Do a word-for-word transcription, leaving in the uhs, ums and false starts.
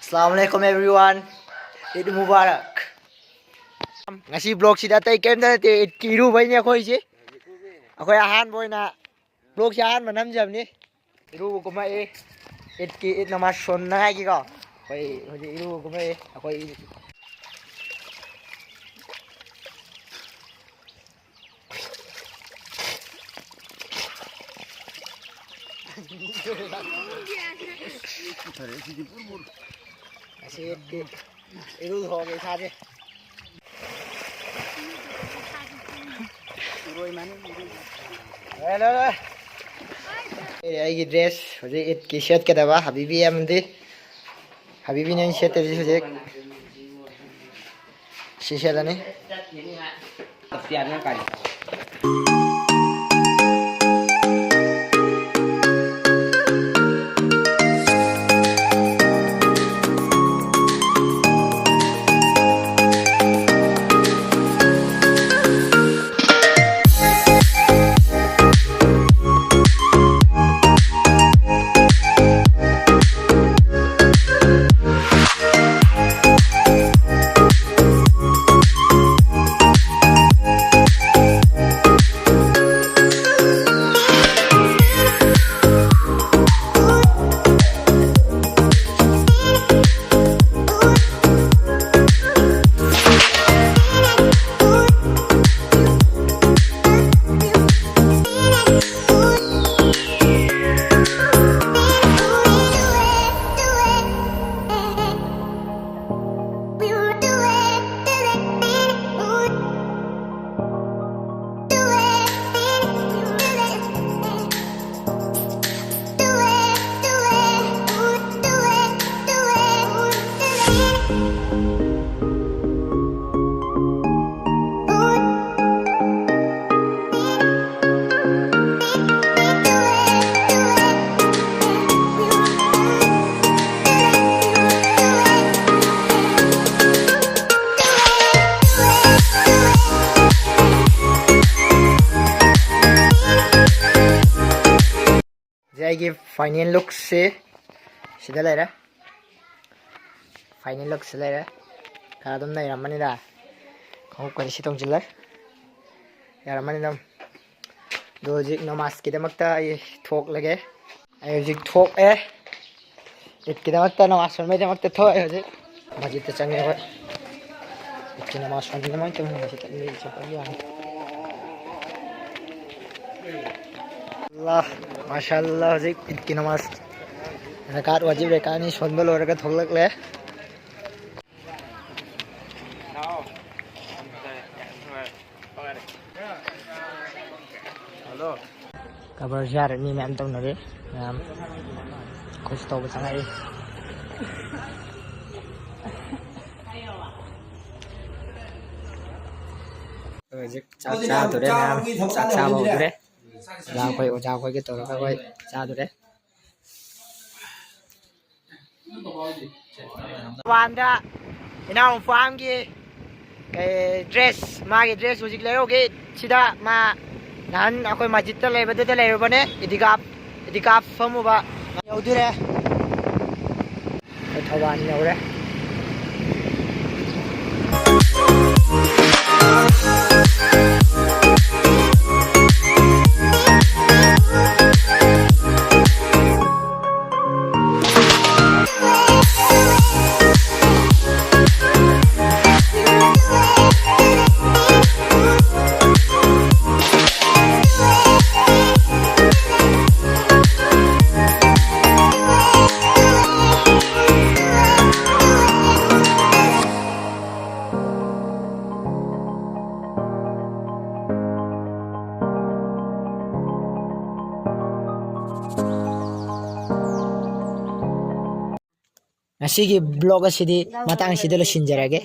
Assalamu alaikum everyone. Eid Mubarak. ꯉꯁꯤ vlogꯁꯤꯗ ꯑꯇꯩ ꯀꯔꯤꯝꯇ ꯅꯠꯇꯦ, ꯏꯗꯀꯤ ꯏꯔꯨꯕꯩꯅꯦ ꯑꯩꯈꯣꯏꯁꯦ꯫ ꯑꯩꯈꯣꯏ ꯑꯍꯥꯟꯕ ꯑꯣꯏꯅ, vlogꯁꯦ ꯑꯍꯥꯟꯕ ꯅꯝꯖꯕꯅꯤ꯫ ꯏꯔꯨꯕ ꯀꯨꯝꯃꯛꯑꯦ꯫ ꯏꯗꯀꯤ, ꯏꯗ ꯅꯃꯥꯖ ꯁꯣꯟꯅꯉꯥꯏꯒꯤꯀꯣ꯫ ꯑꯩꯈꯣꯏ ꯍꯧꯖꯤꯛ ꯏꯔꯨꯕ ꯀꯨꯝꯃꯛꯑꯦ꯫ ꯑꯩꯈꯣꯏ ꯉꯁꯤ ꯏꯗꯀꯤ ꯏꯔꯨꯊꯣꯛꯑꯒꯦ ꯏꯁꯥꯁꯦ꯫ ꯂꯣꯏꯔꯦ, ꯂꯣꯏꯔꯦ꯫ ꯑꯦ, ꯑꯩꯒꯤ dress ꯍꯧꯖꯤꯛ ꯏꯗꯀꯤ ꯁꯦꯠꯀꯗꯕ ꯍꯕꯤꯕꯤ ꯑꯃꯗꯤ ꯍꯕꯤꯕꯤꯅ ꯑꯩꯅ ꯁꯦꯠꯇꯣꯏꯁꯤ ꯍꯧꯖꯤꯛ꯫ ꯁꯤ ꯁꯦꯠꯂꯅꯤ꯫ ꯁꯤ ꯑꯩꯒꯤ final lookꯁꯦ ꯁꯤꯗ ꯂꯩꯔꯦ꯫ ꯐꯥꯏꯅꯦꯜ ꯂꯨꯛꯁꯦ ꯂꯩꯔꯦ꯫ ꯈꯔ ꯑꯗꯨꯝ ꯅꯩꯔꯝꯃꯅꯤꯗ꯫ ꯈꯣꯡꯎꯞꯀꯗꯤ ꯁꯤ ꯇꯣꯡꯁꯤꯜꯂꯦ꯫ ꯌꯥꯔꯝꯃꯅꯤ ꯑꯗꯨꯝ꯫ ꯑꯗꯣ ꯍꯧꯖꯤꯛ ꯅꯃꯥꯖꯀꯤꯗꯃꯛꯇ ꯑꯩ ꯊꯣꯛꯂꯒꯦ꯫ ꯑꯩ ꯍꯧꯖꯤꯛ ꯊꯣꯛꯑꯦ꯫ ꯏꯗꯀꯤꯗꯃꯛꯇ, ꯅꯃꯥꯖ ꯁꯣꯟꯕꯩꯗꯃꯛꯇ ꯊꯣꯛꯑꯦ ꯍꯧꯖꯤꯛ꯫ ꯃꯁꯖꯤꯗꯇ ꯆꯪꯉꯦ ꯑꯩꯈꯣꯏ꯫ ꯏꯗꯀꯤ ꯅꯃꯥꯖ ꯁꯣꯟꯕꯗꯤ ꯀꯃꯥꯏꯅ ꯇꯧꯅꯤ? ꯃꯁꯖꯤꯗꯇ ꯃꯤ ꯆꯠꯄꯒꯤ ꯋꯥꯅꯤ꯫ ꯑꯜꯂꯥꯍ, ꯃꯥꯁꯥ ꯑꯜꯂꯥꯍ, ꯍꯧꯖꯤꯛ ꯏꯗꯀꯤ ꯅꯃꯥꯖ ꯔꯀꯥꯠ ꯋꯥꯖꯤꯕ ꯔꯀꯥꯠ ꯑꯅꯤ ꯁꯣꯟꯕ ꯂꯣꯏꯔꯒ ꯊꯣꯛꯂꯛꯂꯦ꯫ ꯀꯕꯔꯁꯨ ꯌꯥꯔꯦ, ꯃꯤ ꯃꯌꯥꯝ ꯇꯧꯅꯔꯤ꯫ ꯃꯌꯥꯝ ꯑꯩꯈꯣꯏꯁꯨ ꯇꯧꯕ ꯆꯪꯉꯛꯏ꯫ ꯍꯧꯖꯤꯛ ꯆꯥꯛ ꯆꯥꯗꯣꯔꯦ ꯃꯌꯥꯝ꯫ ꯆꯥꯛ ꯆꯥꯕ ꯍꯧꯗꯣꯔꯦ꯫ ꯑꯣꯖꯥ ꯑꯩꯈꯣꯏ, ꯑꯣꯖꯥ ꯑꯩꯈꯣꯏꯒ ꯇꯧꯔꯒ ꯑꯩꯈꯣꯏ ꯆꯥꯗꯣꯔꯦ꯫ ꯃꯄꯥꯟꯗ ꯏꯅꯥꯎꯅꯨꯄꯥ ꯑꯃꯒꯤ, ꯑꯦ, ꯗ꯭ꯔꯦꯁ, ꯃꯥꯒꯤ ꯗ꯭ꯔꯦꯁ ꯍꯧꯖꯤꯛ ꯂꯩꯔꯧꯒꯦ꯫ ꯁꯤꯗ ꯃꯥ ꯅꯍꯥꯟ ꯑꯩꯈꯣꯏ ꯃꯁꯖꯤꯠꯇ ꯂꯩꯕꯗꯨꯗ ꯂꯩꯔꯨꯕꯅꯦ, ꯏꯗꯤꯀꯥꯞ, ꯏꯗꯤꯀꯥꯞ ꯐꯝꯃꯨꯕ꯫ ꯌꯧꯗꯣꯔꯦ꯫ ꯑꯩꯈꯣꯏ ꯊꯧꯕꯥꯜ ꯌꯧꯔꯦ꯫ ꯉꯁꯤꯒꯤ ꯕ꯭ꯂꯣꯒ ꯑꯁꯤꯗꯤ ꯃꯇꯥꯡꯁꯤꯗ ꯂꯣꯏꯁꯤꯟꯖꯔꯒꯦ꯫